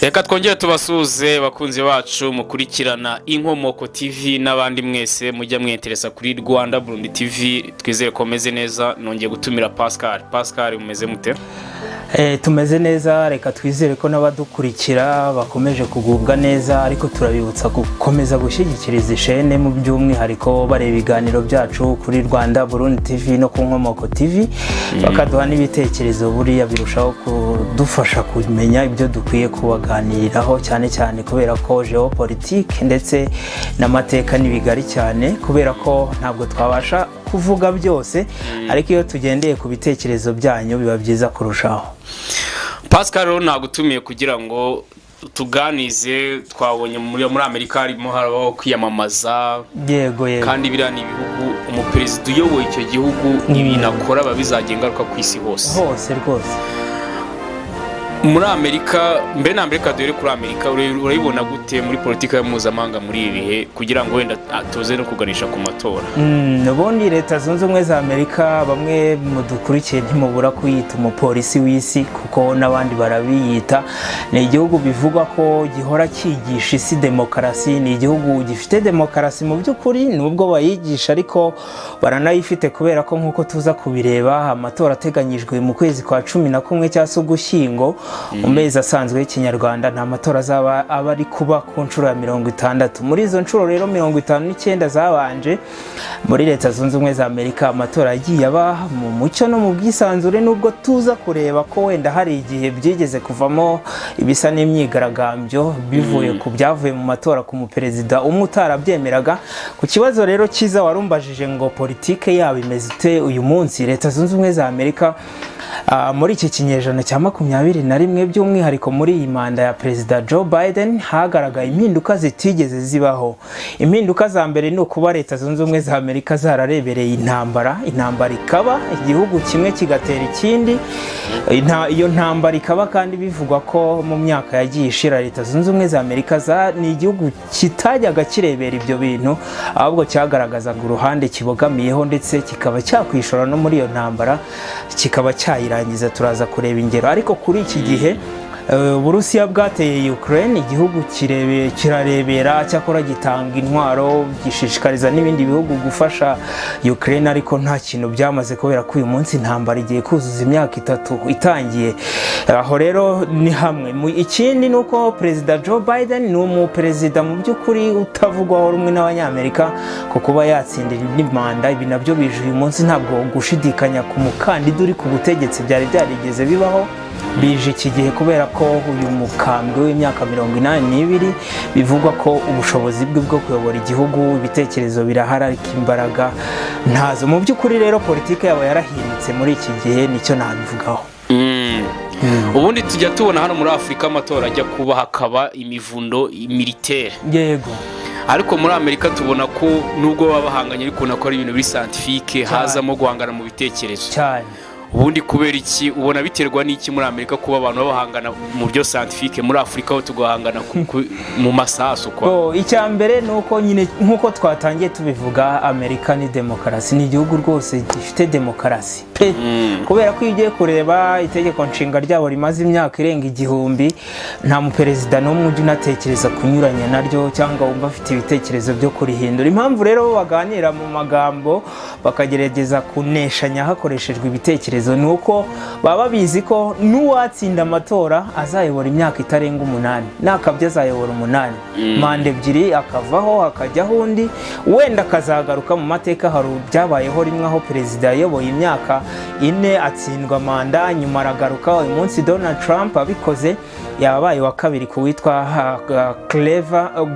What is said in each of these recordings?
Reka twongere tubasuhuze, bakunzi bacu mukurikirana Inkomoko TV n'abandi mwese mujya mwenteresa kuri Rwanda Burundi TV. Twizere ko meze neza. Nongeye gutumira Pascal. Pascal, mumeze mute? Tumeze neza. Reka twizere ko n'abadukurikira bakomeje kugubwa neza, ariko turabibutsa gukomeza gushyigikira izi shene, mu by'umwihariko bareba ibiganiro byacu kuri Rwanda Burundi TV no ku Nkomoko TV, bakaduha n'ibitekerezo. Buriya birushaho kudufasha kumenya ibyo dukwiye kubaganiriraho, cyane cyane kubera ko géopolitique ndetse n'amateka ni bigari cyane, kubera ko ntabwo twabasha kuvuga byose, ariko iyo tugendeye ku bitekerezo byanyu biba byiza kurushaho. Pascal, rero nagutumiye kugira ngo tuganize. Twabonye muri Amerika harimo harabaho kwiyamamaza. Yego. Kandi biriya ni ibihugu, umuperezida uyoboye icyo gihugu ibintu akora biba bizagira ingaruka ku isi hose. Hose rwose. Muri Amerika, mbere na mbere, duhere kuri Amerika. Urayibona gute muri politiki mpuzamahanga muri ibi bihe, kugira ngo wenda tuze no kuganisha ku matora? Ubundi Leta Zunze Ubumwe za Amerika, bamwe mudukurikiye ntimubura kuyita umupolisi w'isi, kuko n'abandi barabiyita. Ni igihugu bivugwa ko gihora cyigisha isi demokarasi. Ni igihugu gifite demokarasi mu by'ukuri, nubwo bayigisha ariko baranayifite, kubera ko nk'uko tuza kubireba, amatora ateganyijwe mu kwezi kwa 11 cyangwa se Ugushyingo mu mezi asanzwe y'Ikinyarwanda, nta matora azaba aba ari kuba ku nshuro ya 60. Muri izo nshuro rero 59 zabanje muri Leta Zunze Ubumwe za Amerika, amatora yagiye aba mu mucyo no mu bwisanzure, nubwo tuza kureba ko wenda hari igihe byigeze kuvamo ibisa n'imyigaragambyo bivuye ku byavuye mu matora ku muperezida umwe utarabyemeraga. Ku kibazo rero cyiza warumbajije ngo politike yabo imeze ite uyu munsi, Leta Zunze Ubumwe za Amerika muri iki kinyejana cya 21, by'umwihariko muri iyi manda ya Perezida Joe Biden, hagaragaye impinduka zitigeze zibaho. Impinduka za mbere ni ukuba Leta Zunze Ubumwe za Amerika zararebereye intambara, intambara ikaba, igihugu kimwe kigatera ikindi, iyo ntambara ikaba. Kandi bivugwa ko mu myaka yagiye ishira, Leta Zunze Ubumwe za Amerika ni igihugu kitajyaga kirebera ibyo bintu, ahubwo cyagaragazaga uruhande kibogamiyeho, ndetse kikaba cyakwishora no muri iyo ntambara kikaba cyayirangiza. Turaza kureba ingero. Ariko kuri iki gihe Uburusiya bwateye Ukraine, igihugu kirarebera, cyakora gitanga intwaro, gishishikariza n'ibindi bihugu gufasha Ukraine, ariko nta kintu byamaze, kubera ko uyu munsi intambara igiye kuzuza imyaka 3 itangiye. Aho rero ni hamwe. Ikindi ni uko Perezida Joe Biden ni umuperezida mu by'ukuri utavugwaho rumwe n'Abanyamerika ku kuba yatsindira indi manda. Ibi nabyo bije uyu munsi, ntabwo gushidikanya ku mukandida uri ku butegetsi byari byarigeze bibaho. Bije iki gihe kubera ko uyu mukambwe w'imyaka 82 bivugwa ko ubushobozi bwe bwo kuyobora igihugu, ibitekerezo birahari ariko imbaraga ntazo. Mu by'ukuri rero politiki yabo yarahindutse muri iki gihe, nicyo nabivugaho. Ubundi tujya tubona hano muri Afurika amatora ajya kuba hakaba imivundo militaire. Ariko muri Amerika tubona ko nubwo baba bahanganye, ariko ubona ko ari ibintu biri scientifique, hazamo guhangana mu bitekerezo. Ubundi kubera iki? Ubona biterwa n'iki muri Amerika kuba abantu bahangana mu buryo scientifique, muri Afurika ho tugahangana mu masasu kwa? Bo, icya mbere ni uko nyine, nk'uko twatangiye tubivuga, Amerika ni demokarasi, ni igihugu rwose gifite demokarasi pe, kubera ko iyo ugiye kureba itegeko nshinga ryabo rimaze imyaka irenga 1000, nta muperezida n'umwe ujya unatekereza kunyuranya naryo cyangwa wumva afite ibitekerezo byo kurihindura. Impamvu rero bo baganira mu magambo, bakagerageza kuneshanya hakoreshejwe ibitekerezo, ni uko baba babizi ko n'uwatsinda amatora azayobora imyaka itarenga 8, nakabyo azayobora 8, manda 2, akavaho hakajyaho undi, wenda akazagaruka. Mu mateka hari byabayeho rimwe aho perezida yayoboye imyaka 4, atsindwa manda, nyuma aragaruka. Uyu munsi Donald Trump abikoze yabaye wa kabiri ku witwa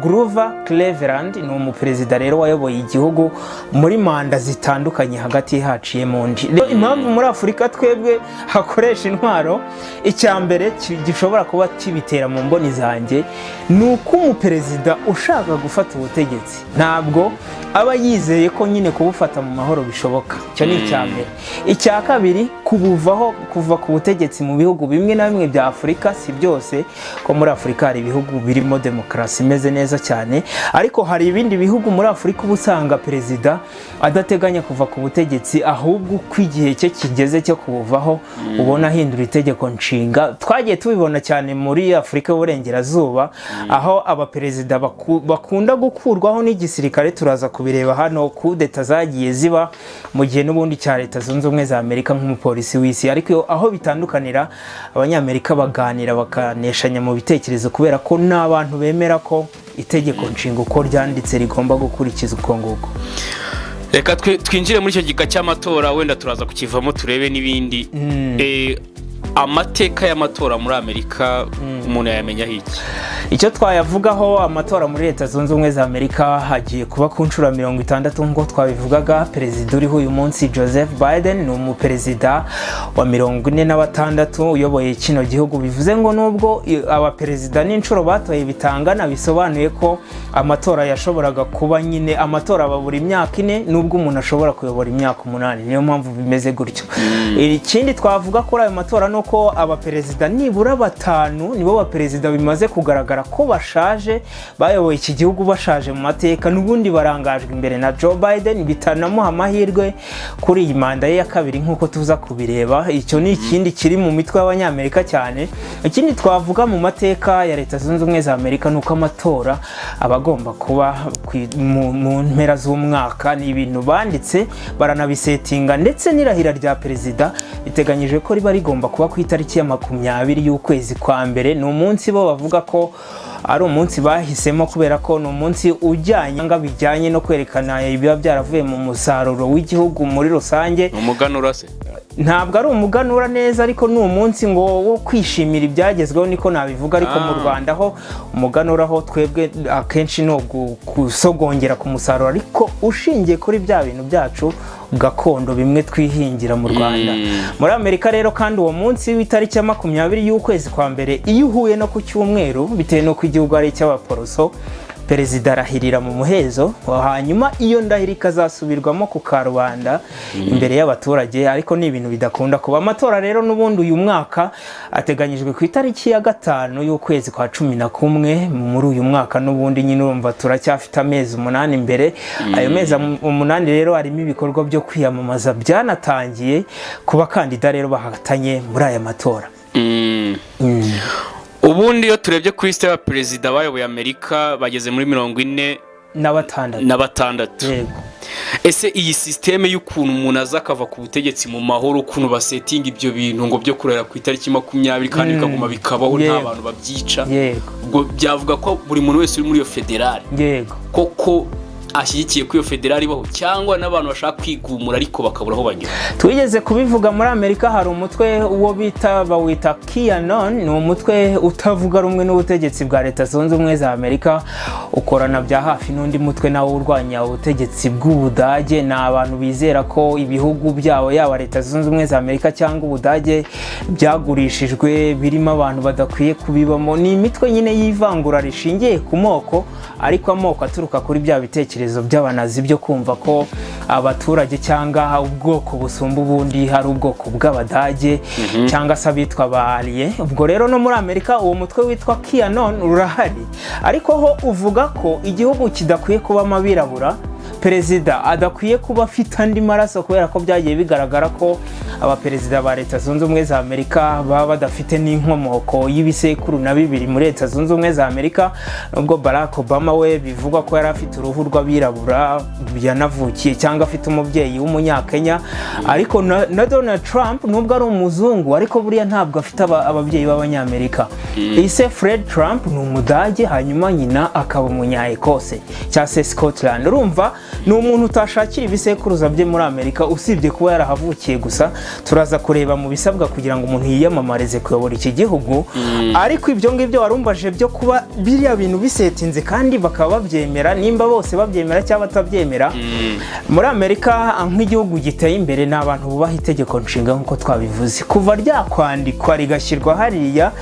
Grover Cleveland. Ni umuperezida rero wayoboye igihugu muri manda zitandukanye, hagati haciyemo undi. Rero impamvu muri Afurika twebwe hakoresha intwaro, icya mbere gishobora kuba kibitera mu mboni zanjye ni uko umuperezida ushaka gufata ubutegetsi ntabwo aba yizeye ko nyine kubufata mu mahoro bishoboka. Icyo ni icya mbere. Icya kabiri, Icya kabiri, kubuvaho, kuva ku butegetsi mu bihugu bimwe na bimwe bya Afurika, si byose, ko muri Afurika hari ibihugu birimo demokarasi imeze neza cyane, ariko hari ibindi bihugu muri Afurika uba usanga perezida adateganya kuva ku butegetsi, ahubwo uko igihe cye kigeze cyo kubuvaho ubona ahindura itegeko nshinga. Twagiye tubibona cyane muri Afurika y'Uburengerazuba, aho abaperezida bakunda gukurwaho n'igisirikare. Turaza kubireba hano, kudeta zagiye ziba mu gihe n'ubundi cya Leta Zunze Ubumwe za Amerika nk'umupolisi w'isi. Ariko aho bitandukanira, Abanyamerika baganira, bakaneshanya mu bitekerezo, kubera ko ni abantu bemera ko itegeko nshinga uko ryanditse rigomba gukurikizwa uko nguko. Reka twinjire muri icyo gika cy'amatora, wenda turaza kukivamo turebe n'ibindi. Amateka y'amatora muri Amerika umuntu yayamenyaho iki? Icyo twayavugaho, amatora muri Leta Zunze Ubumwe za Amerika hagiye kuba ku nshuro ya 60 nk'uko twabivugaga. Perezida uriho uyu munsi, Joseph Biden, ni umuperezida wa 46 uyoboye kino gihugu. Bivuze ngo nubwo abaperezida n'inshuro batoye bitangana, bisobanuye ko amatora yashoboraga kuba nyine, amatora aba buri myaka 4, nubwo umuntu ashobora kuyobora imyaka 8, niyo mpamvu bimeze gutyo. Ikindi twavuga kuri ayo matora ni uko abaperezida nibura batanu nibo baperezida bimaze kugaragara ko bashaje, bayoboye iki gihugu bashaje mu mateka. N'ubundi barangajwe imbere na Joe Biden, bitanamuha amahirwe kuri iyi manda ye ya kabiri nk'uko tuza kubireba. Icyo ni ikindi kiri mu mitwe y'Abanyamerika cyane. Ikindi twavuga mu mateka ya Leta Zunze Ubumwe za Amerika ni uko amatora aba agomba kuba mu mpera z'umwaka. Ni ibintu banditse baranabisetinga, ndetse n'irahira rya perezida riteganyijwe ko riba rigomba kuba ku itariki ya 20 y'ukwezi kwa mbere. Ni umunsi bo bavuga ko ari umunsi bahisemo kubera ko ni umunsi ujyanye bijyanye no kwerekana ibiba byaravuye mu musaruro w'igihugu muri rusange. Ni umuganura se? Ntabwo ari umuganura neza, ariko ni umunsi ngo wo kwishimira ibyagezweho, niko nabivuga. Ariko mu Rwanda ho umuganura ho twebwe akenshi ni gusogongera ku musaruro, ariko ushingiye kuri bya bintu byacu gakondo bimwe twihingira mu Rwanda. Muri Amerika rero kandi, uwo munsi w'itariki ya 20 y'ukwezi kwa mbere, iyo uhuye no ku cyumweru, bitewe n'uko igihugu ari icy'Abaporoso, perezida arahirira mu muhezo, hanyuma iyo ndahiro ikazasubirwamo ku karubanda imbere y'abaturage, ariko ni ibintu bidakunda kuba. Amatora rero n'ubundi uyu mwaka ateganyijwe ku itariki ya 5 y'ukwezi kwa 11 muri uyu mwaka. N'ubundi nyine urumva turacyafite amezi 8 imbere. Ayo mezi 8 rero harimo ibikorwa byo kwiyamamaza byanatangiye ku bakandida rero bahatanye muri aya matora. Ubundi iyo turebye kuri lisite y'abaperezida bayoboye Amerika, bageze muri 46. Na 6. Yego. Ese iyi sisiteme y'ukuntu umuntu aza akava ku butegetsi mu mahoro, ukuntu basetinga ibyo bintu ngo byo kurera ku itariki 20 kandi bikaguma bikabaho nta bantu babyica, ubwo byavuga ko buri muntu wese uri muri iyo federale koko ashyigikiye ko iyo federale ibaho, cyangwa n'abantu bashaka kwigumura ariko bakabura aho banyura? Twigeze kubivuga, muri Amerika hari umutwe uwo bita, bawita QAnon. Ni umutwe utavuga rumwe n'ubutegetsi bwa Leta Zunze Ubumwe za Amerika, ukorana bya hafi n'undi mutwe nawo urwanya ubutegetsi bw'Ubudage. Ni abantu bizera ko ibihugu byabo, yaba Leta Zunze Ubumwe za Amerika cyangwa Ubudage, byagurishijwe, birimo abantu badakwiye kubibamo. Ni imitwe nyine y'ivangura rishingiye ku moko, ariko amoko aturuka kuri bya bitekerezo by'Abanazi byo kumva ko abaturage cyangwa ubwoko busumba ubundi hari ubwoko bw'Abadage cyangwa se abitwa ba Ariye. Ubwo rero no muri Amerika uwo mutwe witwa QAnon urahari, ariko ho uvuga ko igihugu kidakwiye kubamo abirabura, perezida adakwiye kuba afite andi maraso, kubera ko byagiye bigaragara ko abaperezida ba Leta Zunze Ubumwe za Amerika baba badafite n'inkomoko y'ibisekuru na bibiri muri Leta Zunze Ubumwe za Amerika, nubwo Barack Obama we bivugwa ko yari afite uruhu rw'abirabura, yanavukiye cyangwa afite umubyeyi w'Umunyakenya. Ariko na Donald Trump, nubwo ari umuzungu, ariko buriya ntabwo afite ababyeyi b'Abanyamerika. Ise Fred Trump ni Umudage, hanyuma nyina akaba Umunya-Ekose cyangwa se Scotland. Urumva ni umuntu utashakira ibisekuruza bye muri Amerika, usibye kuba yarahavukiye gusa. Turaza kureba mu bisabwa kugira ngo umuntu yiyamamarize kuyobora iki gihugu. Ariko ibyo ngibyo warumbaje byo kuba biriya bintu bisetinze kandi bakaba babyemera, nimba bose babyemera cyangwa batabyemera, muri Amerika nk'igihugu giteye imbere, ni abantu bubaha itegeko nshinga. Nk'uko twabivuze, kuva ryakwandikwa rigashyirwa hariya,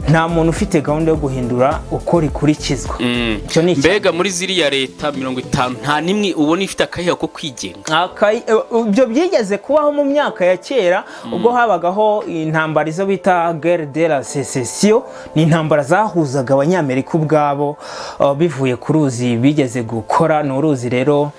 nta muntu ufite gahunda yo guhindura uko rikurikizwa. Icyo ni icya Mbega muri ziriya leta 50, nta n'imwe ubona ifite akayiha ko kwigenga? Ibyo byigeze kubaho mu myaka ya kera, ubwo habagaho intambara izo bita guerre de la sécession. Ni intambara zahuzaga Abanyamerika ubwabo, bivuye ku ruzi bigeze gukora. Ni uruzi rero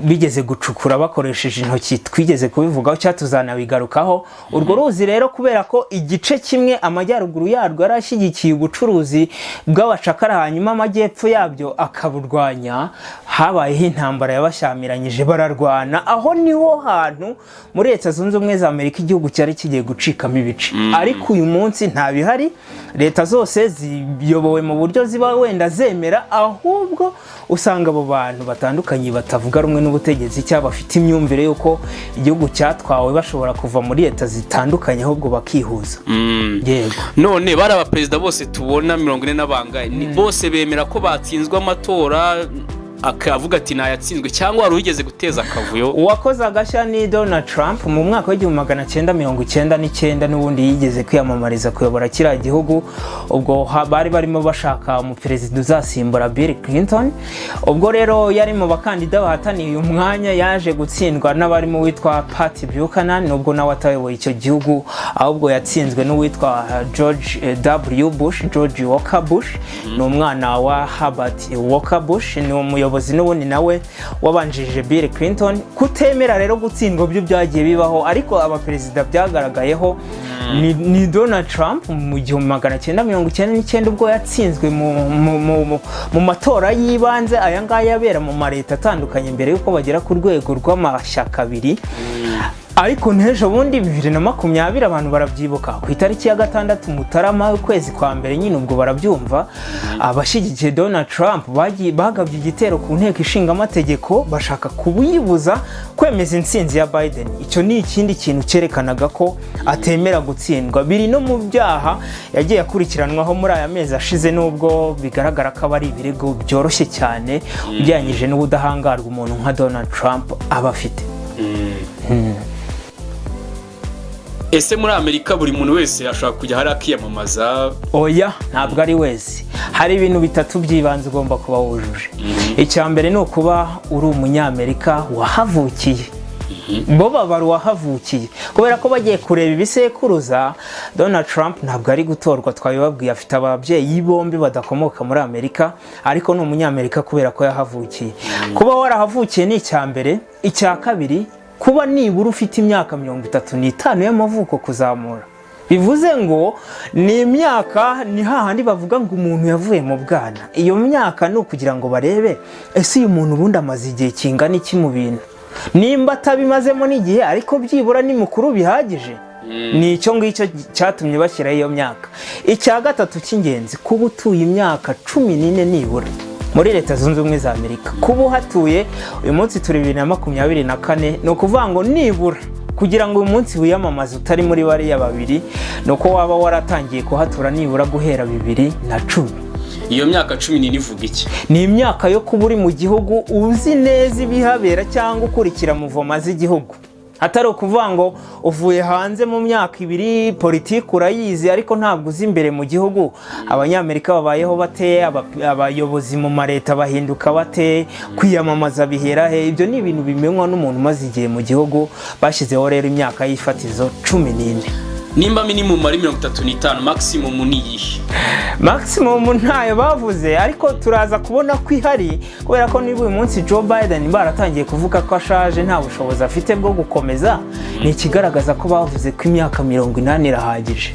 bigeze gucukura bakoresheje intoki, twigeze kubivugaho cyangwa tuzanabigarukaho. Urwo ruzi rero, kubera ko igice kimwe, amajyaruguru yarwo, yari ashyigikiye ubucuruzi bw'abacakara, hanyuma amajyepfo yabyo akaburwanya, habayeho intambara yabashyamiranyije, bararwana. Aho niho hantu muri Leta Zunze Ubumwe za Amerika igihugu cyari kigiye gucikamo ibice. Ariko uyu munsi nta bihari, leta zose ziyobowe mu buryo ziba wenda zemera. Ahubwo usanga abo bantu batandukanye batavuga rumwe n'ubutegetsi cyangwa bafite imyumvire y'uko igihugu cyatwawe bashobora kuva muri leta zitandukanye, ahubwo bakihuza. Yego. None bari abaperezida bose tubona 40 n'abangahe, bose bemera ko batsinzwe amatora, akavuga ati nayatsinzwe, cyangwa wari wigeze guteza akavuyo? Uwakoze agashya ni Donald Trump mu mwaka w'1999. N'ubundi yigeze kwiyamamariza kuyobora kiriya gihugu, ubwo bari barimo bashaka umuperezida uzasimbura Bill Clinton. Ubwo rero yari mu bakandida bahataniye uyu mwanya, yaje gutsindwa n'abarimo uwitwa Pat Buchanan, nubwo nawe atayoboye icyo gihugu, ahubwo yatsinzwe n'uwitwa George W Bush, George Walker Bush. Ni umwana wa Herbert Walker Bush, ni umuyobozi n'ubundi nawe wabanjirije Bill Clinton. Kutemera rero gutsindwa byo byagiye bibaho, ariko abaperezida byagaragayeho ni Donald Trump mu 1999, ubwo yatsinzwe mu matora y'ibanze, aya ngaya abera mu maleta atandukanye mbere y'uko bagera ku rwego rw'amashyaka abiri. Ariko n'ejo bundi 2020, abantu barabyibuka, ku itariki ya 6 Mutarama, ukwezi kwa mbere nyine, ubwo barabyumva, abashyigikiye Donald Trump bagiye bagabye igitero ku Nteko Ishinga Amategeko, bashaka kuyibuza kwemeza intsinzi ya Biden. Icyo ni ikindi kintu cyerekanaga ko atemera gutsindwa. Biri no mu byaha yagiye akurikiranwaho muri aya mezi ashize, nubwo bigaragara ko aba ari ibirego byoroshye cyane ugereranyije n'ubudahangarwa umuntu nka Donald Trump aba afite. Ese muri Amerika buri muntu wese ashobora kujya hariya akiyamamaza? Oya, ntabwo ari wese. Hari ibintu bitatu by'ibanze ugomba kuba wujuje. Icya mbere ni ukuba uri Umunyamerika wahavukiye. Bo babara uwahavukiye, kubera ko bagiye kureba ibisekuruza, Donald Trump ntabwo ari gutorwa, twabibabwiye, afite ababyeyi bombi badakomoka muri Amerika, ariko ni Umunyamerika kubera ko yahavukiye. Kuba warahavukiye ni icya mbere. Icya kabiri, kuba nibura ufite imyaka 35 y'amavuko kuzamura. Bivuze ngo ni imyaka, ni hahandi bavuga ngo umuntu yavuye mu bwana. Iyo myaka ni ukugira ngo barebe ese uyu muntu ubundi amaze igihe kingana iki mu bintu, nimba atabimazemo n'igihe, ariko byibura ni mukuru bihagije. Ni icyo ngicyo cyatumye bashyiraho iyo myaka. Icya gatatu cy'ingenzi, kuba utuye imyaka 14 nibura muri Leta Zunze Ubumwe za Amerika. Kuba uhatuye, uyu munsi turi 2024, ni ukuvuga ngo nibura kugira ngo uyu munsi wiyamamaze utari muri bariya babiri, ni uko waba waratangiye kuhatura nibura guhera 2010. Iyo myaka 14 ivuga iki? Ni imyaka yo kuba uri mu gihugu, uzi neza ibihabera cyangwa ukurikira mouvement z'igihugu, atari ukuvuga ngo uvuye hanze mu myaka 2, politiki urayizi, ariko ntabwo uzi imbere mu gihugu Abanyamerika babayeho bate, abayobozi mu maleta bahinduka bate, kwiyamamaza bihera he. Ibyo ni ibintu bimenywa n'umuntu umaze igihe mu gihugu. Bashyizeho rero imyaka y'ifatizo 14. Nimba minimum ari 35, maximum ni iyihe? Maximum ntayo bavuze, ariko turaza kubona ko ihari, kubera ko niba uyu munsi Joe Biden baratangiye kuvuga ko ashaje, nta bushobozi afite bwo gukomeza, ni ikigaragaza ko bavuze ko imyaka 80 irahagije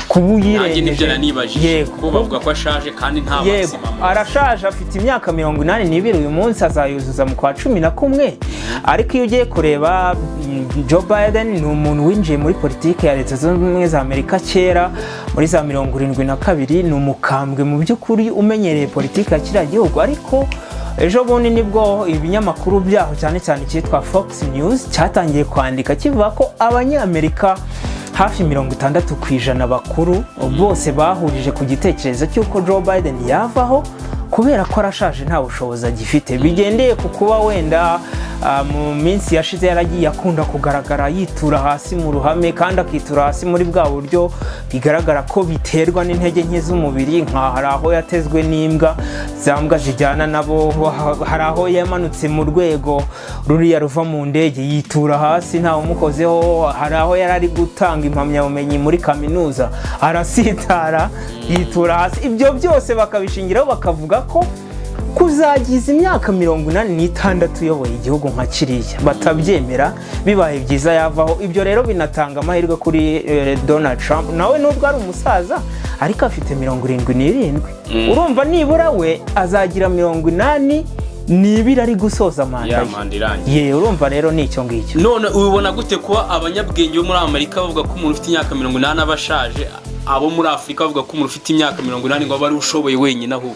kuba Nanjye uyirengeje. Nibyo nanibajije. Yego. Kuko bavuga ko ashaje kandi nta maximum. Arashaje, afite imyaka 82 uyu munsi, azayuzuza mu kwa 11. Ariko iyo ugiye kureba, Joe Biden ni umuntu winjiye muri politiki ya Leta Zunze Ubumwe za Amerika kera muri za 72. Ni umukambwe mu by'ukuri umenyereye politiki ya kiriya gihugu, ariko Ejo bundi nibwo ibinyamakuru byaho, cyane cyane icyitwa Fox News, cyatangiye kwandika kivuga ko Abanyamerika hafi 60% bakuru bose bahurije ku gitekerezo cy'uko Joe Biden yavaho kubera ko arashaje, nta bushobozi agifite, bigendeye ku kuba wenda mu minsi yashize yaragiye akunda kugaragara yitura hasi mu ruhame, kandi akitura hasi muri bwa buryo bigaragara ko biterwa n'intege nke z'umubiri. Nka hari aho yatezwe n'imbwa, za mbwa zijyana nabo, hari aho yamanutse mu rwego ruriya ruva mu ndege yitura hasi ntawe umukozeho, hari aho yari ari gutanga impamyabumenyi muri kaminuza arasitara yitura hasi. Ibyo byose bakabishingiraho bakavuga ko kuzagiza imyaka 86 uyoboye igihugu nka kiriya batabyemera, bibaye byiza yavaho. Ibyo rero binatanga amahirwe kuri Donald Trump nawe, nubwo ari umusaza ariko afite 77. Urumva nibura we azagira 82 ari gusoza manda Ya ye. Manda irangiye. Ye, urumva rero ni icyo ngicyo. None ubibona gute kuba abanyabwenge bo muri Amerika bavuga ko umuntu ufite imyaka 80 aba ashaje, abo muri Afurika bavuga ko umuntu ufite imyaka 80 ngo aba ari ushoboye wenyine ahubwo?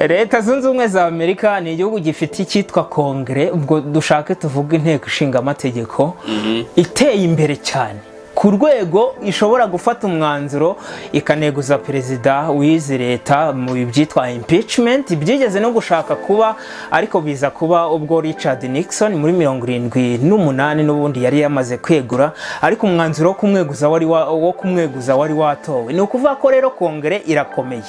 Leta Zunze Ubumwe za Amerika ni igihugu gifite icyitwa kongere, ubwo dushake tuvuge inteko ishinga amategeko, iteye imbere cyane ku rwego ishobora gufata umwanzuro ikaneguza perezida w'izi leta mu byitwa impeachment. Byigeze no gushaka kuba, ariko biza kuba ubwo Richard Nixon muri 78 n'ubundi yari yamaze kwegura, ariko umwanzuro wo kumweguza wari watowe. Ni ukuvuga ko rero kongere irakomeye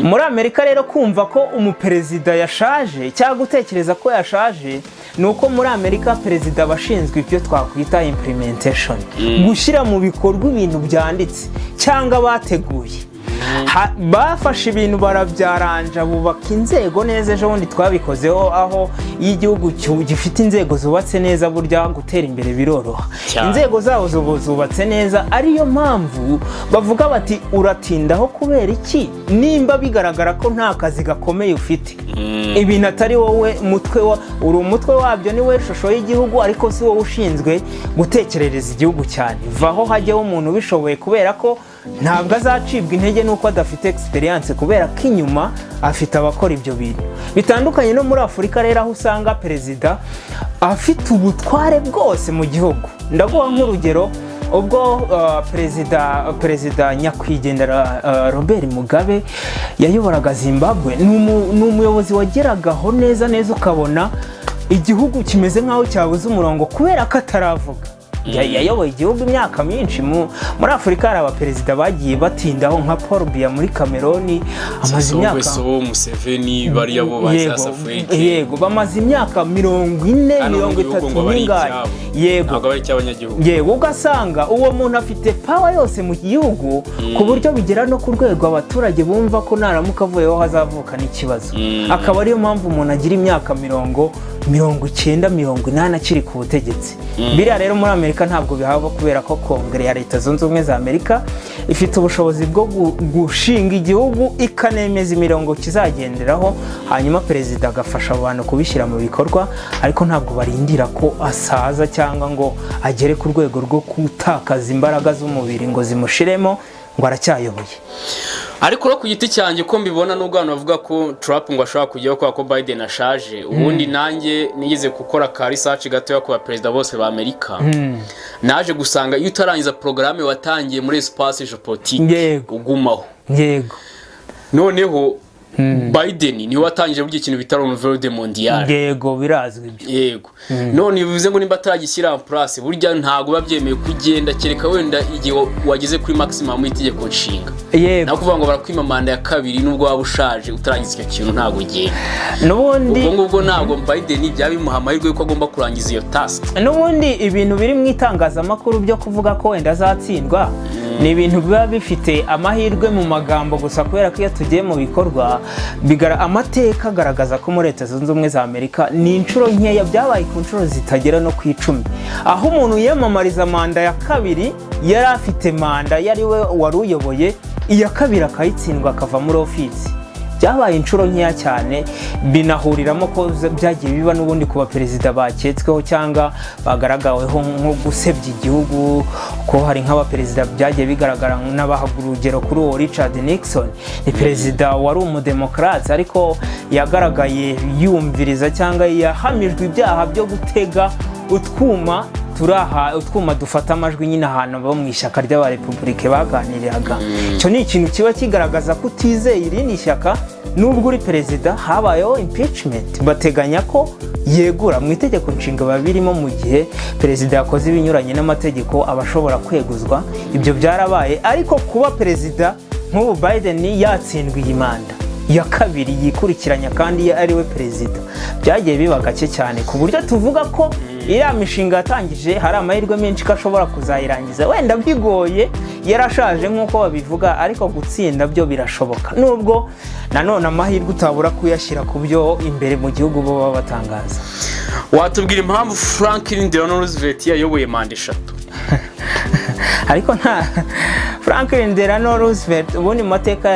muri Amerika. Rero kumva ko umuperezida yashaje cyangwa gutekereza ko yashaje, ni uko muri Amerika perezida aba ashinzwe ibyo twakwita implementation, gushyira mu bikorwa ibintu byanditse cyangwa bateguye. Bafashe ibintu barabyaranja, bubaka inzego neza. Ejo bundi twabikozeho, aho iyo igihugu gifite inzego zubatse neza, burya gutera imbere biroroha. Cyane. Inzego zabo zubatse neza, ariyo mpamvu bavuga bati: "Uratindaho kubera iki nimba bigaragara ko nta kazi gakomeye ufite?" Ibintu atari wowe mutwe wa, uri umutwe wabyo, ni we shusho y'igihugu, ariko si wowe ushinzwe gutekerereza igihugu cyane. Vaho hajyeho umuntu ubishoboye, kubera ko ntabwo azacibwa intege n'uko adafite experience, kubera ko inyuma afite abakora ibyo bintu. Bitandukanye no muri Afurika rero, aho usanga perezida afite ubutware bwose mu gihugu. Ndaguha nk'urugero, ubwo perezida nyakwigendera Robert Mugabe yayoboraga Zimbabwe, ni umuyobozi wageragaho neza neza ukabona igihugu kimeze nk'aho cyabuze umurongo kubera ko ataravuga. Yayoboye igihugu imyaka myinshi. Muri Afurika hari abaperezida bagiye batindaho, nka Paul Biya muri Cameroon, amaze imyaka Nguesso, Museveni, bariya bo ba Yego, South Africa. Yego, bamaze imyaka 40, Kandi mirongo mu gihugu itatu ngo aba ari n'ingahe. icyabo. Yego. Ntabwo aba ari icy'abanyagihugu. Yego, ugasanga uwo muntu afite power yose mu gihugu, ku buryo bigera no ku rwego abaturage bumva ko naramuka avuyeho hazavuka n'ikibazo. Akaba ariyo mpamvu umuntu agira imyaka 90, 80 akiri ku butegetsi. Biriya rero muri Amerika ntabwo bihaba, kubera ko kongere ya Leta Zunze Ubumwe za Amerika ifite ubushobozi bwo gushinga igihugu, ikanemeza imirongo kizagenderaho, hanyuma perezida agafasha abantu kubishyira mu bikorwa, ariko ntabwo barindira ko asaza cyangwa ngo agere ku rwego rwo gutakaza imbaraga z'umubiri ngo zimushiremo ngo aracyayoboye. Ariko no ku giti cyanjye uko mbibona, nubwo abantu bavuga ko Trump ngo ashobora kujyaho kubera ko Biden ashaje, ubundi nanjye nigeze gukora ka research gatoya ku baperezida bose ba Amerika, naje gusanga iyo utarangiza porogaramu watangiye muri espace géopolitique, ugumaho. Noneho Biden niwe watangije burya ikintu bita nouvel ordre mondial. Yego, birazwi ibyo. Yego, none bivuze ngo nimba ataragishyira en place, burya ntabwo biba byemewe kugenda, kereka wenda igihe wageze kuri maximum y'itegeko nshinga. Naho kuvuga ngo barakwima manda ya kabiri nubwo waba ushaje, utarangiza icyo kintu, ntabwo ugenda. N'ubundi Ubwo ngubwo ntabwo Biden byaba bimuha amahirwe yuko agomba kurangiza iyo task. N'ubundi ibintu biri mu itangazamakuru byo kuvuga ko wenda azatsindwa ni ibintu biba bifite amahirwe mu magambo gusa, kubera ko iyo tugiye mu bikorwa, amateka agaragaza ko muri Leta Zunze Ubumwe za Amerika ni inshuro nkeya byabaye, ku nshuro zitagera no ku 10, aho umuntu yiyamamariza manda ya kabiri yari afite manda, yari we wari uyoboye iya kabiri, akayitsindwa akava muri ofisi. Byabaye inshuro nkeya cyane, binahuriramo ko byagiye biba n'ubundi ku baperezida baketsweho cyangwa bagaragaweho nko gusebya igihugu, ko hari nk'abaperezida byagiye bigaragara. N'abahaga urugero kuri uwo Richard Nixon, ni perezida wari umudemokarate, ariko yagaragaye yumviriza cyangwa yahamijwe ibyaha byo gutega utwuma turi aha, utwuma dufata amajwi nyine, ahantu bo mu ishyaka ry'Abarepubulike baganiriraga. Icyo ni ikintu kiba kigaragaza ko utizeye irindi shyaka nubwo uri perezida. Habayeho impeachment, bateganya ko yegura. Mu itegeko nshinga biba birimo, mu gihe perezida yakoze ibinyuranye n'amategeko aba ashobora kweguzwa. Ibyo byarabaye. Ariko kuba perezida nk'ubu Biden yatsindwa iyi manda ya kabiri yikurikiranya kandi ari we perezida, byagiye biba gake cyane, ku buryo tuvuga ko iriya mishinga yatangije hari amahirwe menshi ko ashobora kuzayirangiza. Wenda bigoye, yarashaje nk'uko babivuga, ariko gutsinda byo birashoboka, nubwo nanone amahirwe utabura kuyashyira ku byo imbere mu gihugu bo baba batangaza. Watubwira impamvu Franklin Delano Roosevelt yayoboye manda 3? Ariko nta Franklin Delano Roosevelt, ubundi mu mateka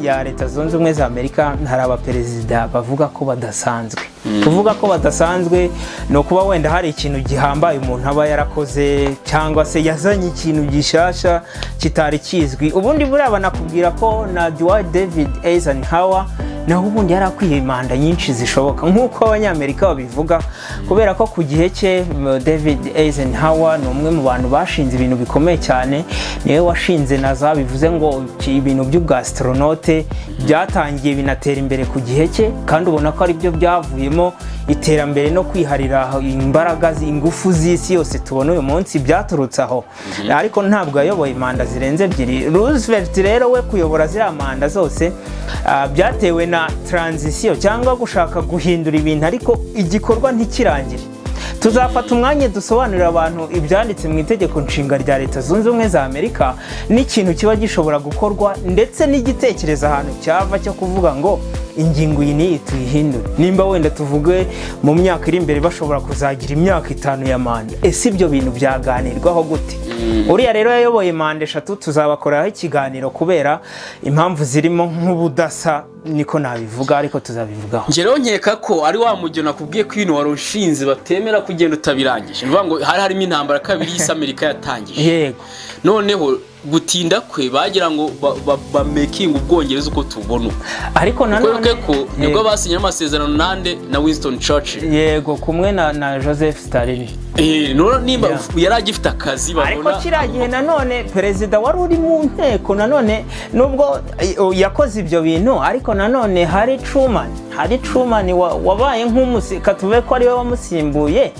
ya Leta Zunze Ubumwe za Amerika hari abaperezida bavuga ko badasanzwe. Kuvuga ko badasanzwe ni ukuba wenda hari ikintu gihambaye umuntu aba yarakoze, cyangwa se yazanye ikintu gishyashya kitari kizwi. Ubundi buriya banakubwira ko na Dwight David Eisenhower naho ubundi yari akwiye manda nyinshi zishoboka nk'uko Abanyamerika babivuga, kubera ko ku gihe cye David Eisenhower ni umwe mu bantu bashinze ibintu bikomeye cyane. Niwe washinze NASA, bivuze ngo ibintu by'ubwastronaute byatangiye binatera imbere ku gihe cye, kandi ubona ko aribyo byavuyemo iterambere no kwiharira imbaraga, ingufu z'isi yose tubona uyu munsi byaturutse aho. Ariko ntabwo yayoboye manda zirenze 2. Roosevelt rero we kuyobora ziriya manda zose byatewe na transition cyangwa gushaka guhindura ibintu ariko igikorwa ntikirangire. Tuzafata umwanya dusobanurira abantu ibyanditse mu itegeko nshinga rya Leta Zunze Ubumwe za Amerika n'ikintu kiba gishobora gukorwa, ndetse n'igitekerezo ahantu cyava cyo kuvuga ngo ingingo iyi n'iyi tuyihindure, nimba wenda tuvuge mu myaka iri imbere bashobora kuzagira imyaka 5 ya manda. Ese ibyo bintu byaganirwaho gute? Uriya rero yayoboye manda 3, tuzabakoreraho ikiganiro kubera impamvu zirimo nk'ubudasa, niko nabivuga, ariko tuzabivugaho. Njye rero nkeka ko ari wa mujyo nakubwiye ko ibintu wari ushinze batemera kugenda utabirangije. Ni ukuvuga ngo hari harimo intambara kabiri y'isi Amerika yatangije. Noneho gutinda kwe bagira ngo bamekinge Ubwongereza uko tubona ubu. Ariko kuko nanone wibuke ko nibwo basinye amasezerano nande? Na Winston Churchill. Yego, kumwe na Joseph Stalin. None nimba yari agifite akazi Ariko babona. kiriya gihe nanone perezida wari uri mu nteko, nanone nubwo yakoze ibyo bintu, ariko nanone hari Truman wabaye nk'umusi katuve ko ariwe wamusimbuye,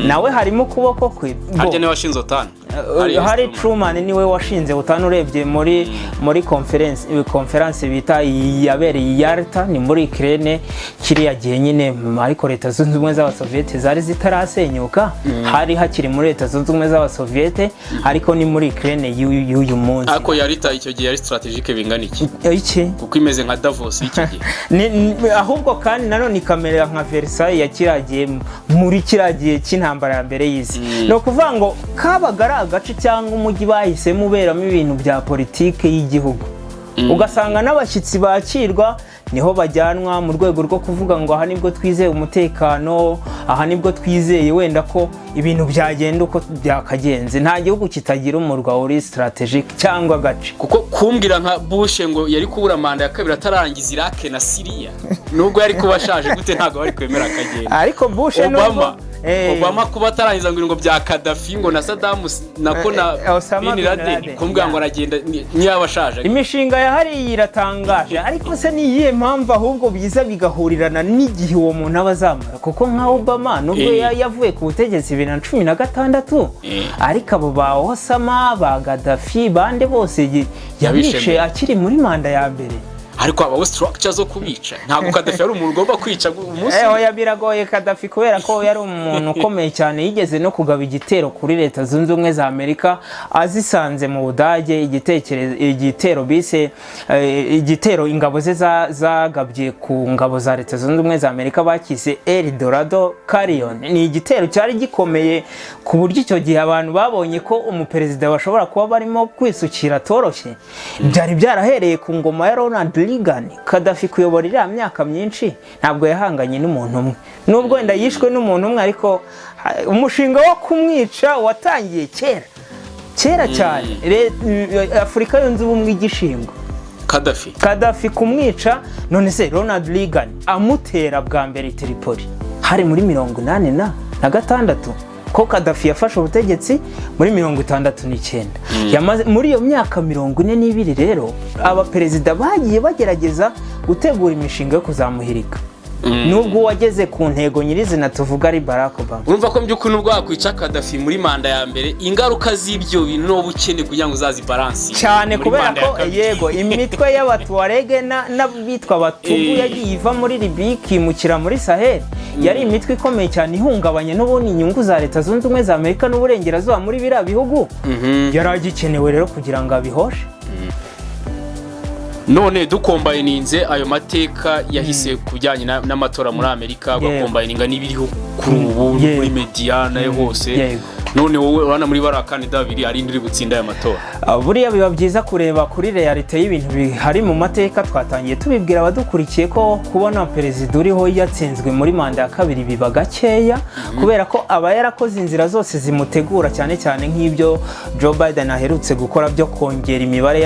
nawe harimo ukuboko kwe. Harya niwe washinze OTAN? Harry Truman niwe washinze OTAN. Urebye muri conference bita yabereye i Yalta, ni muri Ukraine kiriya gihe nyine, ariko Leta Zunze Ubumwe z'Abasoviyete zari zitarasenyuka, hari hakiri muri Leta Zunze Ubumwe z'Abasoviyete, ariko ni muri Ukraine y'uyu munsi. Ariko Yalta icyo gihe yari stratégique bingana iki? Iki? Kuko imeze nka Davos y'iki gihe. Ahubwo kandi nanone ikamera nka Versailles ya kiriya gihe, muri kiriya gihe cy'intambara ya mbere y'isi. Ni ukuvuga ngo kabaga ari agace cyangwa umujyi bahisemo uberamo ibintu bya politiki y'igihugu, ugasanga n'abashyitsi bakirwa niho bajyanwa, mu rwego rwo kuvuga ngo aha nibwo twizeye umutekano, aha nibwo twizeye wenda ko ibintu byagenda uko byakagenze. Nta gihugu kitagira umurwa uri stratégique cyangwa agace. Kuko kumbwira nka Bush ngo yari kubura manda ya kabiri atarangiza Iraq na Syria, nubwo yari kuba ashaje gute, ntabwo bari kwemera akagenda. Ariko Bush Obama nubwo Obama kuba atarangiza ngo bya Gaddafi, ngo na Saddam, nako na Osama Bin Bin Laden, Laden. Kumbwira ngo aragenda niba ashaje. Imishinga yahariye iratangaje, ariko se ni iyihe mpamvu ahubwo biza bigahurirana n'igihe uwo muntu aba azamara? Kuko nka Obama nubwo yavuye ku butegetsi 2016, ariko abo ba Osama, ba Gaddafi, bande bose Yabishe yabishe mbere. akiri muri manda ya mbere. Ariko habaho structure zo kubica. Ntabwo Gaddafi ari umuntu ugomba kwica umunsi umwe. Oya, biragoye. Gaddafi kubera ko yari umuntu ukomeye cyane, yigeze no kugaba igitero kuri Leta Zunze Ubumwe za Amerika azisanze mu Budage, igitekerezo igitero bise igitero ingabo ze zagabye ku ngabo za Leta Zunze Ubumwe za Amerika bakise El Dorado Canyon. Ni igitero cyari gikomeye ku buryo icyo gihe abantu babonye ko umuperezida bashobora kuba barimo kwisukira atoroshye. Byari byarahereye ku ngoma ya Ronald. Reagan. Kadafi kuyobora iriya myaka myinshi ntabwo yahanganye n'umuntu umwe, nubwo wenda yishwe n'umuntu umwe, ariko umushinga wo kumwica watangiye kera kera cyane. Afurika Yunze Ubumwe igishingwa. Kadafi. Kadafi kumwica. None se Ronald Reagan amutera bwa mbere i Tripoli hari muri 86, ko Kadafi yafashe ubutegetsi muri 69? Yamaze muri iyo myaka 42. Rero abaperezida bagiye bagerageza gutegura imishinga yo kuzamuhirika, nubwo uwageze ku ntego nyirizina tuvuga ari Barack Obama. Urumva ko by'ukuri nubwo wakwica Kadafi muri manda ya mbere, ingaruka z'ibyo bintu n'uba ukeneye kugira ngo uzazibaranse cyane muri kubera manda ya ko kabiri. Yego, imitwe y'Abatuwarege n'abitwa Abatubu yagiye iva muri Libiya ikimukira muri Sahel. Yari imitwe ikomeye cyane ihungabanya n'ubundi inyungu za Leta Zunze Ubumwe za Amerika n'Uburengerazuba muri biriya bihugu. Yari agikenewe rero kugira ngo abihoshe. None dukombayininze ayo mateka yahise ku bijyanye n'amatora muri Amerika, ugakombayininga n'ibiriho kuri ubu muri media nayo hose, none wowe urabona muri bariya kandida babiri ari uri gutsinda aya matora? Buriya biba byiza kureba kuri réalité y'ibintu bihari mu mateka. Twatangiye tubibwira abadukurikiye ko kubona perezida uriho yatsinzwe muri manda ya kabiri biba gakeya, kubera ko aba yarakoze inzira zose zimutegura, cyane cyane nk'ibyo Joe Biden aherutse gukora byo kongera imibare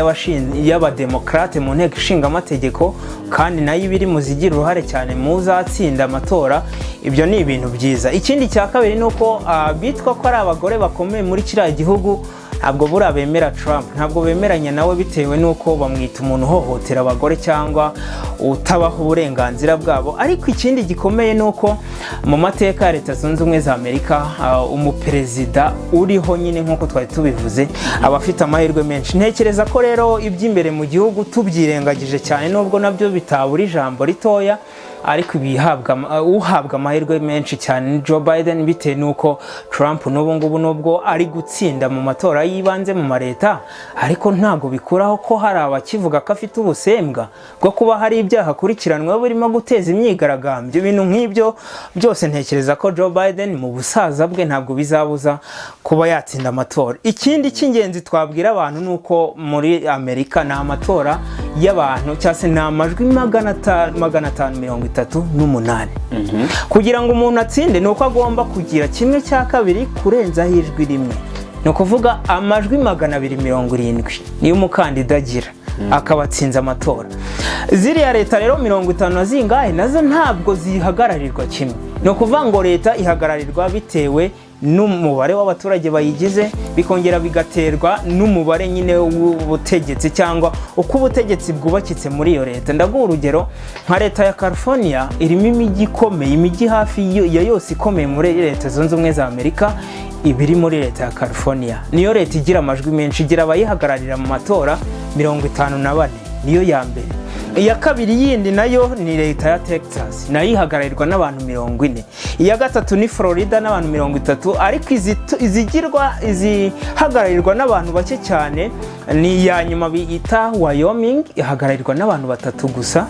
y'abademokarate mu Nteko Ishinga Amategeko, kandi nayo iba iri mu zigira uruhare cyane mu uzatsinda amatora. Ibyo ni ibintu byiza. Ikindi cya kabiri ni uko bitwa ko ari abagore bakomeye muri kiriya gihugu ntabwo buriya bemera Trump, ntabwo bemeranya nawe, bitewe n'uko bamwita umuntu uhohotera abagore cyangwa utabaha uburenganzira bwabo. Ariko ikindi gikomeye ni uko mu mateka ya Leta Zunze Ubumwe za Amerika, umuperezida uriho nyine, nk'uko twari tubivuze, aba afite amahirwe menshi. Ntekereza ko rero iby'imbere mu gihugu tubyirengagije cyane, nubwo nabyo bitabura ijambo ritoya, ariko ibihabwa uhabwa amahirwe menshi cyane ni Joe Biden, bitewe n'uko Trump n'ubu ngubu, nubwo ari gutsinda mu matora y'ibanze mu mareta, ariko ntabwo bikuraho ko hari abakivuga ko afite ubusembwa bwo kuba hari ibyaha akurikiranweho birimo guteza imyigaragambyo, ibintu nk'ibyo byose. Ntekereza ko Joe Biden mu busaza bwe ntabwo bizabuza kuba yatsinda amatora. Ikindi cy'ingenzi twabwira abantu ni uko muri Amerika ni amatora y'abantu, cyangwa se ni amajwi 538. Kugira ngo umuntu atsinde ni uko agomba kugira kimwe cya kabiri kurenzaho ijwi rimwe, ni ukuvuga amajwi 270 niyo umukandida agira akaba atsinze amatora. Ziriya leta rero 50 na zingahe nazo ntabwo zihagararirwa kimwe. Ni ukuvuga ngo leta ihagararirwa bitewe n'umubare w'abaturage bayigize, bikongera bigaterwa n'umubare nyine w'ubutegetsi cyangwa uko ubutegetsi bwubakitse muri iyo leta. Ndaguha urugero nka leta ya California irimo imijyi ikomeye, imijyi hafi ya yose ikomeye muri Leta Zunze Ubumwe za Amerika iba iri muri leta ya California. Niyo leta igira amajwi menshi, igira abayihagararira mu matora 54, niyo ya mbere. Iya kabiri yindi nayo ni leta ya Texas, nayo ihagararirwa n'abantu 40. Iya gatatu ni Florida n'abantu 30. Ariko izigirwa izihagararirwa n'abantu bake cyane ni iya nyuma bita Wyoming, ihagararirwa n'abantu batatu gusa.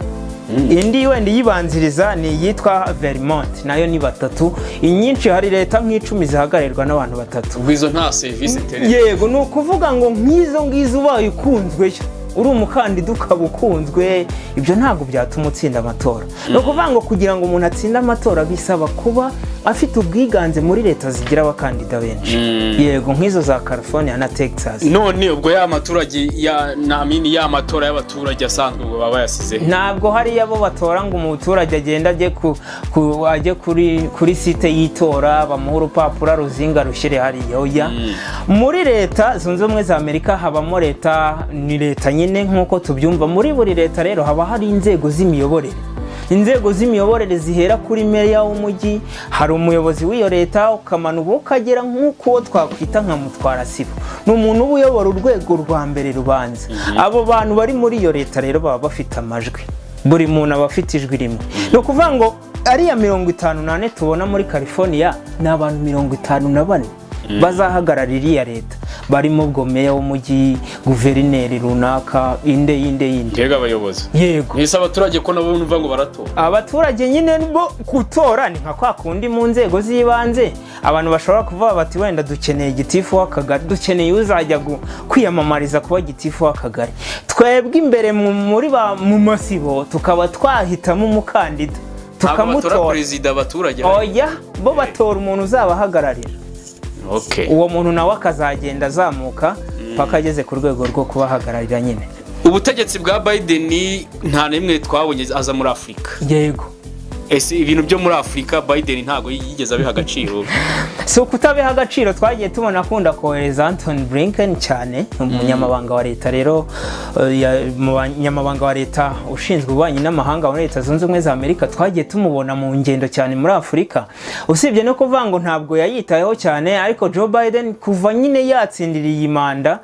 Indi wenda iyibanziriza ni iyitwa Vermont, nayo ni batatu. Inyinshi, hari leta nk'icumi zihagararirwa n'abantu batatu. Ubwo izo nta serivisi internet? Yego, ni ukuvuga ngo nk'izo ngizo ubaye ukunzweyo, uri umukandida ukaba ukunzwe, ibyo ntabwo byatuma utsinda amatora. Ni ukuvuga ngo kugira ngo umuntu atsinde amatora bisaba kuba afite ubwiganze muri leta zigira abakandida benshi, yego, nk'izo za California na Texas. None ubwo ya maturage ya namini, ya matora y'abaturage asanzwe, ubwo baba bayasize? Ntabwo hariya bo batora ngo umuturage agende ajye ajye kuri site y'itora, bamuhe urupapuro ruzinga rushyire hariya. Oya, muri Leta Zunze Ubumwe za Amerika habamo leta, ni leta nyine nk'uko tubyumva. Muri buri leta rero haba hari inzego z'imiyoborere, inzego z'imiyoborere zihera kuri meya w'umujyi, hari umuyobozi w'iyo leta, ukamanuka ukagera nk'uko uwo twakwita nka mutwarasibo, ni umuntu uba uyobora urwego rwa mbere rubanza. Abo bantu bari muri iyo leta rero baba bafite amajwi, buri muntu aba afite ijwi rimwe. Ni ukuvuga ngo ariya 54 tubona muri California ni abantu 54. Bazahagararira iriya leta, barimo ubwo meya w'umujyi, guverineri runaka, inde yinde yinde. Mbega abayobozi! Yego. Mwese abaturage ko nabo numva ngo baratora? Abaturage nyine bo gutora ni nka kwa kundi mu nzego z'ibanze abantu bashobora kuvuga bati: "Wenda dukeneye gitifu w'akagari, dukeneye uzajya kwiyamamariza kuba gitifu w'akagari." Twebwe imbere muri ba mu masibo tukaba twahitamo umukandida, Ntabwo batora tukamutora. perezida abaturage? Oya, bo batora umuntu uzabahagararira. Uwo muntu nawe akazagenda azamuka paka ageze ku rwego rwo kubahagararira nyine. Ubutegetsi bwa Biden nta n'imwe twabonye aza muri Afurika. Yego. Ese ibintu byo muri Afurika Biden ntabwo yigeze abiha agaciro? Si ukutabiha agaciro, twagiye tubona akunda kohereza Anthony Blinken cyane, umunyamabanga wa leta rero, umunyamabanga wa leta ushinzwe ububanyi n'amahanga muri Leta Zunze Ubumwe za Amerika. Twagiye tumubona mu ngendo cyane muri Afurika. Usibye no kuvuga ngo ntabwo yayitayeho cyane, ariko Joe Biden kuva nyine yatsindiriye iyi manda,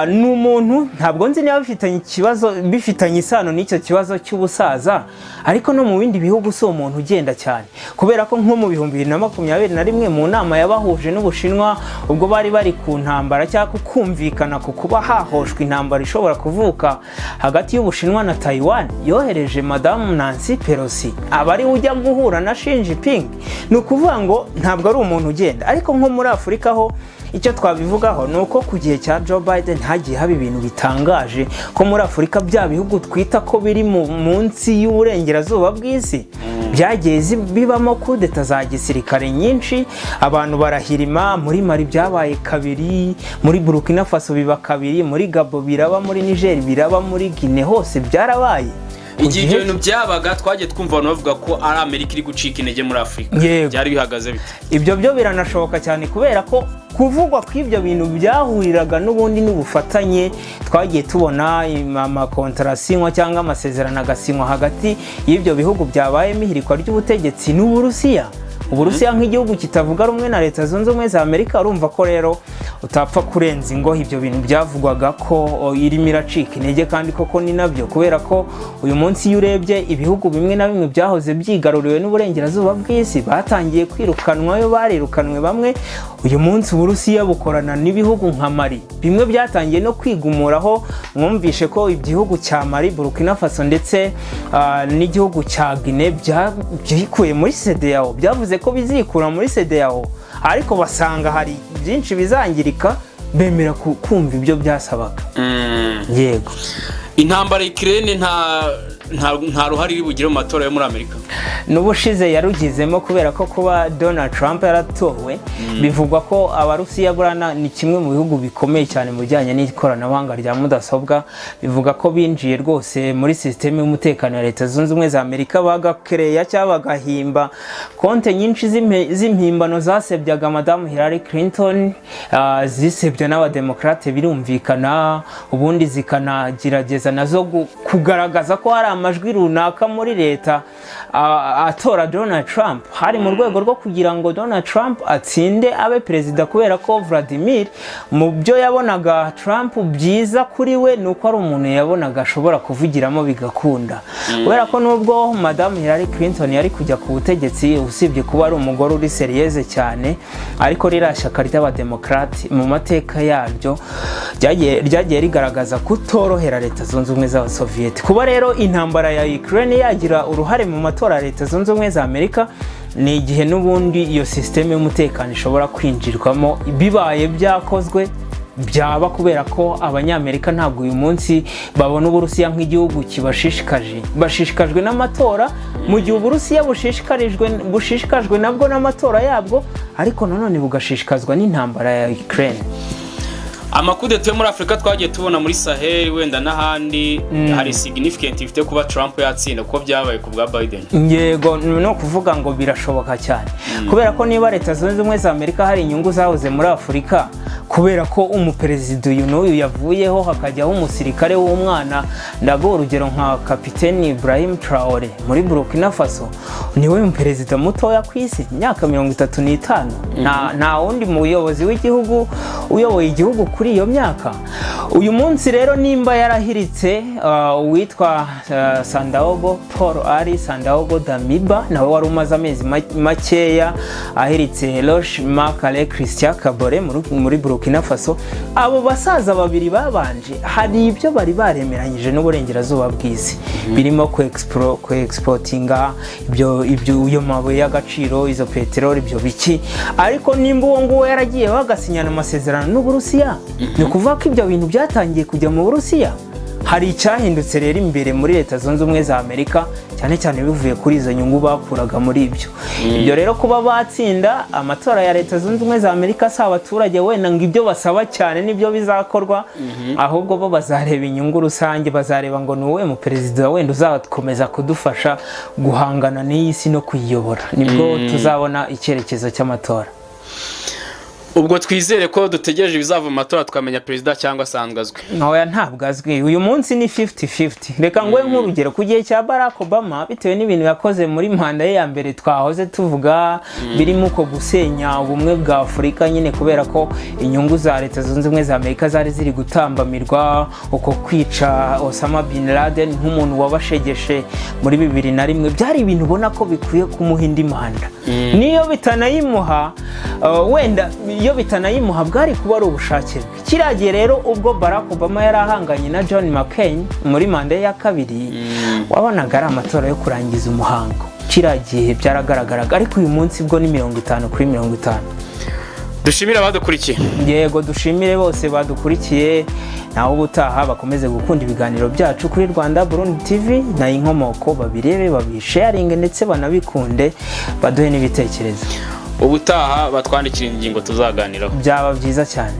ni umuntu, ntabwo nzi niba bifitanye ikibazo, bifitanye isano n'icyo kibazo cy'ubusaza, ariko no mu bindi bihugu si umuntu ugenda cyane, kubera ko nko mu 2021 mu nama yabahuje n'Ubushinwa, ubwo bari bari ku ntambara cyangwa kumvikana ku kuba hahoshwa intambara ishobora kuvuka hagati y'Ubushinwa na Taiwan, yohereje Madamu Nancy Pelosi aba ari we ujya guhura na Xi Jinping. Ni ukuvuga ngo ntabwo ari umuntu ugenda. Ariko nko muri Afurika ho, icyo twabivugaho ni uko ku gihe cya Joe Biden hagiye haba ibintu bitangaje, ko muri Afurika bya bihugu twita ko biri munsi y'uburengerazuba bw'isi byagiye bibamo kudeta za gisirikare nyinshi, abantu barahirima. Muri Mali byabaye kabiri, muri Burkina Faso biba kabiri, muri Gabo biraba, muri Niger biraba, muri Guinea hose byarabaye. Ku Igihe ibyo gihe bintu byabaga, twagiye twumva abantu bavuga ko ari Amerika iri gucika intege muri Afurika. Yego. Byari bihagaze bite? Ibyo byo biranashoboka cyane, kubera ko kuvugwa kw'ibyo bintu byahuriraga n'ubundi n'ubufatanye twagiye tubona, amakontara asinywa cyangwa amasezerano agasinywa hagati y'ibyo bihugu byabayemo ihirikwa ry'ubutegetsi n'Uburusiya. Uburusiya nk'igihugu kitavuga rumwe na Leta Zunze Ubumwe za Amerika, urumva ko rero utapfa kurenza ingohe ibyo bintu byavugwaga ko irimo iracika intege. Kandi koko ni nabyo, kubera ko uyu munsi iyo urebye ibihugu bimwe na bimwe byahoze byigaruriwe n'uburengerazuba bw'isi batangiye kwirukanwayo, barirukanwe bamwe. Uyu munsi Uburusiya bukorana n'ibihugu nka Mali, bimwe byatangiye no kwigumuraho. Mwumvishe ko igihugu cya Mali, Burkina Faso ndetse n'igihugu cya Guinea byikuye muri CEDEAO, byavuze ko bizikura muri CEDEAO, ariko basanga hari byinshi bizangirika, bemera kumva ibyo byasabaga. Yego. Intambara Ukraine nta ruhare iri bugire mu matora yo muri Amerika? N'ubushize yarugizemo, kubera ko kuba Donald Trump yaratowe, bivugwa ko Abarusiya burana ni kimwe mu bihugu bikomeye cyane mu bijyanye n'ikoranabuhanga rya mudasobwa. Bivuga ko binjiye rwose muri sisiteme y'umutekano ya Leta Zunze Ubumwe za Amerika, bagakereya cyangwa bagahimba konte nyinshi z'impimbano zasebyaga Madamu Hillary Clinton, zisebya n'Abademokarate birumvikana, ubundi zikanagerageza nazo kugaragaza ko hari amajwi runaka muri leta atora Donald Trump. Hari mu rwego rwo kugira ngo Donald Trump atsinde abe perezida, kubera ko Vladimir mu byo yabonaga Trump byiza kuri we ni uko ari umuntu yabonaga ashobora kuvugiramo bigakunda, kubera ko nubwo Madamu Hillary Clinton yari kujya ku butegetsi, usibye kuba ari umugore uri sérieuse cyane, ariko ririya shyaka ry'Abademokarate mu mateka yaryo ryagiye rigaragaza kutorohera Leta Zunze Ubumwe z'Abasoviyeti. Kuba rero intambara ya Ukraine yagira uruhare mu matora ya Leta Zunze Ubumwe za Amerika, ni igihe n'ubundi iyo sisiteme y'umutekano ishobora kwinjirwamo. Bibaye byakozwe byaba kubera ko Abanyamerika ntabwo uyu munsi babona Uburusiya nk'igihugu kibashishikaje, bashishikajwe n'amatora, mu gihe Uburusiya bushishikajwe nabwo n'amatora yabwo, ariko nanone bugashishikazwa n'intambara ya Ukraine. Amakudeta yo muri Afurika twagiye tubona muri Sahel wenda n'ahandi, hari significant ifite kuba Trump yatsinda kuko byabaye ku bwa Biden? Yego, ni ukuvuga ngo birashoboka cyane, kubera ko niba Leta Zunze Ubumwe za Amerika hari inyungu zahoze muri Afurika, Kubera ko umuperezida uyu n'uyu yavuyeho, hakajyaho umusirikare w'umwana. Ndaguha urugero nka Kapiteni Ibrahim Traore muri Burkina Faso, niwe muperezida mutoya ku isi, imyaka 35. Nta wundi muyobozi w'igihugu uyoboye igihugu kuri iyo myaka. Uyu munsi rero nimba yarahiritse uwitwa Sandaogo Paul Henri Sandaogo Damiba, nawe wari umaze amezi makeya ahiritse Roch Marc Christian Kabore muri Burkina Faso, abo basaza babiri babanje hari ibyo bari baremeranyije n'uburengerazuba bw'isi, birimo ku exportinga ibyo iyo mabuye y'agaciro, izo peteroli, ibyo biki. Ariko nimba uwo nguwo yaragiye bagasinyana amasezerano n'Uburusiya, ni ukuvuga ko ibyo bintu byatangiye kujya mu Burusiya. Hari icyahindutse rero imbere muri Leta Zunze Ubumwe za Amerika, cyane cyane bivuye kuri izo nyungu bakuraga muri ibyo. Ibyo rero, kuba batsinda amatora ya Leta Zunze Ubumwe za Amerika, si abaturage wenda ngo ibyo basaba cyane nibyo bizakorwa, ahubwo bo bazareba inyungu rusange, bazareba ngo ni uwuhe muperezida wenda uzakomeza kudufasha guhangana n'iyi si no kuyiyobora. Nibwo tuzabona icyerekezo cy'amatora. Ubwo twizere ko dutegereje ibizava mu matora, tukamenya perezida cyangwa asanzwe azwi. Oya, ntabwo azwi. Uyu munsi ni 50-50. Reka nguhe nk'urugero: ku gihe cya Barack Obama, bitewe n'ibintu yakoze muri manda ye ya mbere twahoze tuvuga, birimo uko gusenya ubumwe bwa Afurika nyine, kubera ko inyungu za Leta Zunze Ubumwe za Amerika zari ziri gutambamirwa, uko kwica Osama bin Laden nk'umuntu wabashegeshe muri 2001, byari ibintu ubona ko bikwiye kumuha indi manda. Niyo bitanayimuha, wenda iyo bitanayimuha bwari kuba ari ubushake bwe. Kiriya gihe rero, ubwo Barack Obama yari ahanganye na John McCain muri manda ye ya kabiri, wabonaga ari amatora yo kurangiza umuhango. Kiriya gihe byaragaragaraga, ariko uyu munsi bwo ni 50 kuri 50. Dushimire abadukurikiye. Yego, dushimire bose badukurikiye. Naho ubutaha, bakomeze gukunda ibiganiro byacu kuri Rwanda Burundi TV na Inkomoko, babirebe, babisharinge ndetse banabikunde, baduhe n'ibitekerezo. Ubutaha batwandikira ingingo tuzaganiraho. Byaba byiza cyane.